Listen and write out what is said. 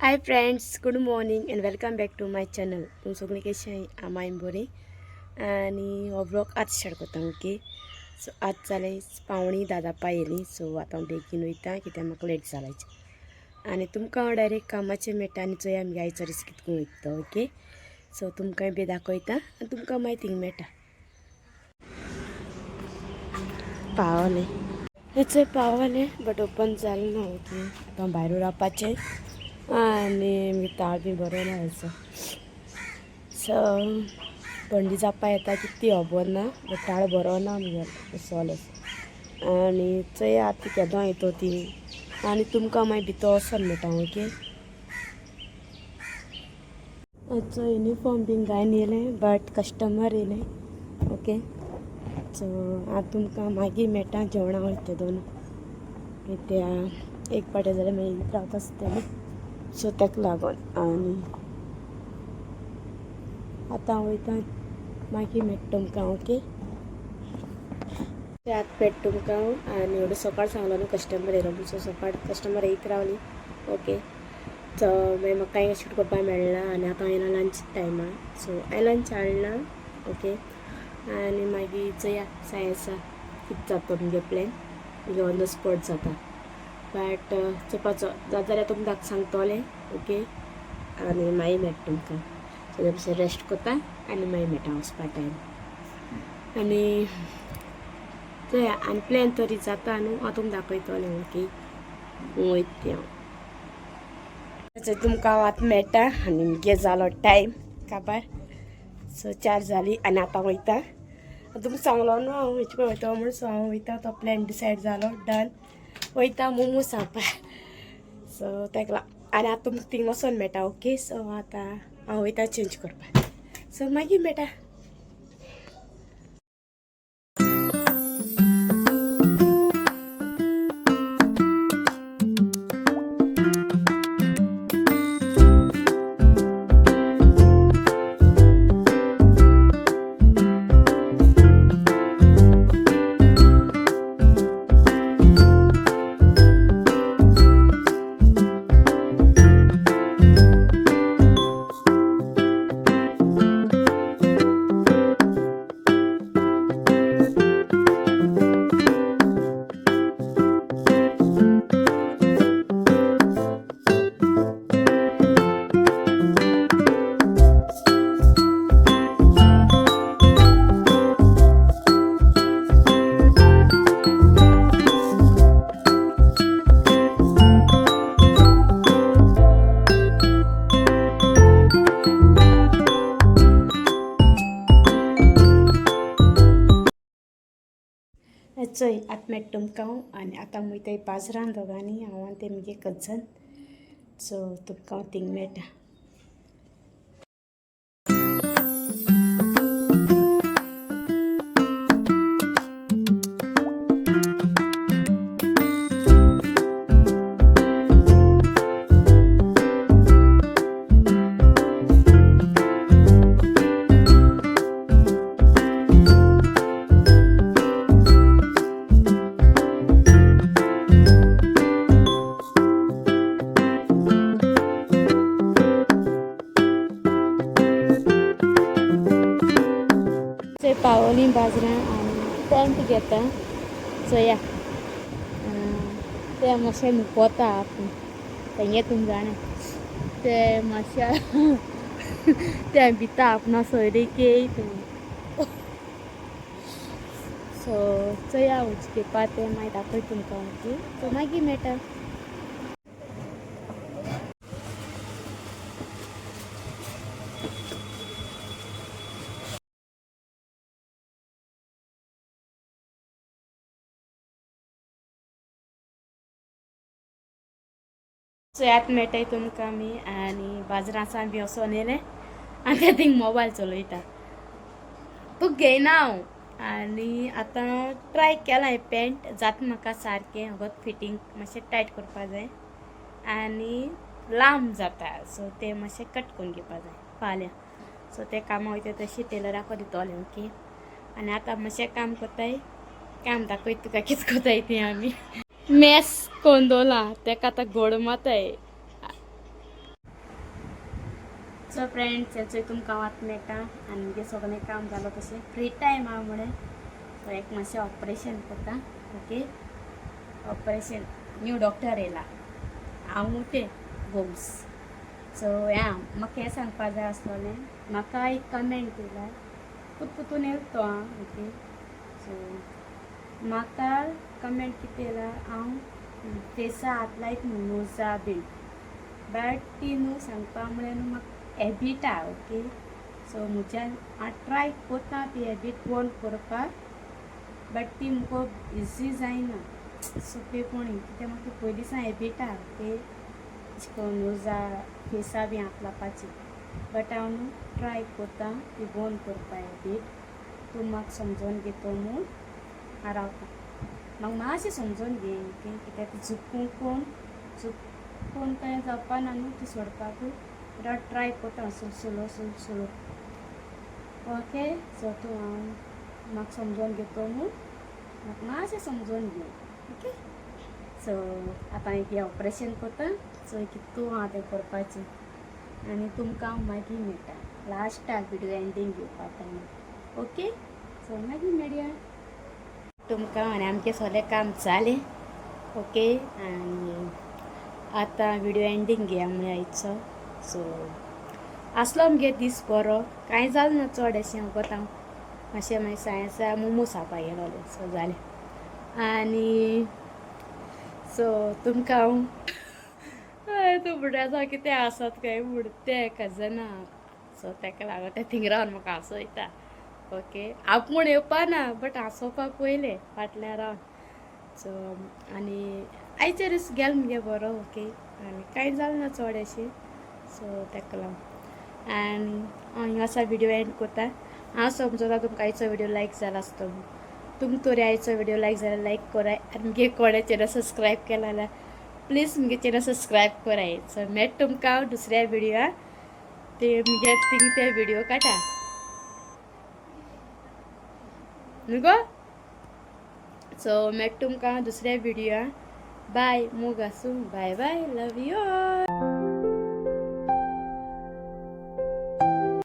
Hi friends, good morning and welcome back to my channel. तुम सगळीं कशें आमाय बरी आनी हो ब्लॉग आज स्टार्ट करता. ओके, सो आज जालें 9:45 येयली. सो आतां हांव बेगीन वयता कित्याक म्हाका लेट जालायचें आनी तुमकां हांव डायरेक्ट कामाचें मेळटा आनी चोया आमगे आयचो दीस कितको वयता. ओके, सो तुमकांय बी दाखयता आनी तुमकां मागीर थिंग मेळटा. पावलें हें चोय, पावलें बट ओपन जालें ना. ओके, आतां भायर रावपाचें आनी मागीर ताळ बी बरो ना आयचो. सो थंडी जावपा येता कितें ती खबर ना, बट ताळ बरो ना मुगे सोल. आनी चोया आतां केदो येतो ती आनी तुमकां मागीर भितर वचोन मेळटा. ओके, आजचो युनिफॉर्म बीन घालून येयलें बट कस्टमर येयलें. ओके, सो आतां तुमकां मागीर मेळटा. जेवणां वयता दोन कित्याक एक पाटे जाल्यार मागीर रावता आसतलें. सो ताका लागून आनी आतां हांव वयता, मागीर मेळटा तुमकां. ओके, आतां मेळटा तुमकां. आनी एवढे सकाळ सांगलो न्हू कस्टमर येयलो म्हूण. सो सकाळ कस्टमर येयत रावली. ओके, सो मागीर म्हाका कांय शूट करपाक मेळना आनी आतां हांवें लंच टायमा. सो हांवें लंच हाडना. ओके, आनी मागीर चोया साय आसा कितें जाता मुगे प्लॅन, मुगे ऑन the spot जाता बट चोवपाचो जाता जाल्यार तुमकां सांगतलें. ओके, आनी मागीर मेळटा तुमकां. सो मातशें रेस्ट करता आनी मागीर मेळटा वचपा टायम. आनी चोया आनी प्लॅन तरी जाता न्हू, हांव तुमकां दाखयतलें. ओके, वयता हांव. तुमकां हांव आतां मेळटा आनी मुगे जालो टायम काबार. सो 4 जाली आनी आतां वयता. तुमकां सांगलो न्हू हांव हेचे कडेन वयता म्हूण. सो हांव वयता, तो प्लॅन डिसायड जालो, डन. वयता मोमो खावपाक. सो ताका आनी आतां तुमकां थिंग वचोन मेळटा. ओके, सो आतां हांव वयता चेंज करपाक. सो मागीर मेळटा. चोय आतां मेळटा तुमकां हांव. आनी आतां वयताय बाजारान दोगांनी, हांव आनी तें मुगे कजन. सो तुमकां हांव थिंग मेळटा. चोय पावली बाजारान आनी पॅन्ट घेता. चोया ते मातशें मुकोता आपूण तेंगे तुम जाणा ते मातशें ते भिता आपणा सोयरी के. सो चोया वच घेवपा तें मागीर दाखय तुमकां. ओके, सो मागीर मेळटा. चोयात मेळटाय तुमकां आमी. आनी बाजारांसान बी वचोन येयलें आनी ते थिंग मोबायल चलयता. तुका घेयना हांव. आनी आतां ट्राय केलां हें पॅन्ट जाता म्हाका सारकें, फकत फिटींग मातशें टायट करपा जाय आनी लांब जाता. सो तें मातशें कट करून घेवपा जाय फाल्यां. सो तें कामां वयता तशें टेलराक दितलें. ओके, आनी आतां मातशें काम करताय. काम दाखय तुका कितें करताय तें. आमी मेस कोण दवरलां तेका आतां गोड माताय. सो फ्रेंड्स हेचो तुमकां आतां मेळटा आनी मुगे सगळें काम जालो तशें फ्री टायम आहा म्हणे. सो एक मातशें ऑपरेशन करता. ओके, ऑपरेशन न्यू डॉक्टर येयला, हांव तें गोम्स. सो या म्हाका हें सांगपा जाय आसलोलें, म्हाका एक कमेंट येयला, पुतपुतून येयलो तो आं. ओके, सो म्हाका कमेंट कितें येयला, हांव फेसा हात लायत न्हू नोजा बीन, बट ती न्हू सांगपा म्हळ्यार न्हू म्हाका हॅबीट आहा. ओके, सो म्हज्यान हांव ट्राय कोत्ता ती हॅबीट बंद करपाक, बट ती मुको इजी जायना सोंपेपणी, कित्याक म्हाका ती पयलीं सावन हॅबीट आहा. ओके, अशें करून नोजा फेसा बी हात लावपाची, बट हांव न्हू ट्राय कोत्ता ती बंद करपा हॅबीट. तूं म्हाका समजोन घेतो म्हूण हांव रावता, म्हाका मातशें समजोन घे. ओके, कित्याक ती चुकून कोण चुकून कांय जावपा ना न्हू ती सोडपाक, बट हांव ट्राय कोत्ता सुलसुलो सुलसुलो. ओके, सो तूं हांव म्हाका समजोन घेतो म्हूण म्हाका मातशें समजोन घे. ओके, सो आतां एक हें ऑपरेशन करता. सो कितू आहा तें करपाचें आनी तुमकां हांव मागीर मेळटा लास्टाक विडियो एंडींग घेवपा तेन्ना. ओके, सो मागीर मेळया तुमकां. आनी आमचें सगळें काम जालें. ओके, आनी आतां विडियो एंडींग घेया म्हळ्यार आयचो. सो आसलो आमगे दीस बरो, कांय जालें ना चड अशें. वगत हांव मातशें मागीर सायन्सा मोमोज खावपाक गेलोलें. सो जालें. आनी सो तुमकां हांव तूं बुड्याचो कितें आसत काय म्हूण तें कजना. सो ताका लागून तें थिंग रावन म्हाका हांसयता. ओके, आपूण येवपा ना बट हांसोवपाक पयलें फाटल्यान रावन. सो आनी आयचे दीस गेलो मुगे बरो. ओके, आनी कांय जालें ना चड अशें. सो ताका लागून आनी हांव हिंगा आसा विडियो एंड करता. हांव समजता तुमकां आयचो विडियो लायक जाला आसतो. तुमकां तरी आयचो विडियो लायक जाल्यार लायक कराय आनी मुगे कोणें चॅनल सबस्क्रायब केला जाल्यार प्लीज मुगे चॅनल सबस्क्रायब कराय. सो मेळटा तुमकां हांव दुसऱ्या विडियोआ. ते मुगे थिंग ते विडियो काडटा न्हू गो. सो मेळटा तुमकां दुसऱ्या विडियोआ. बाय, मोग आसूं, बाय बाय, लव you all.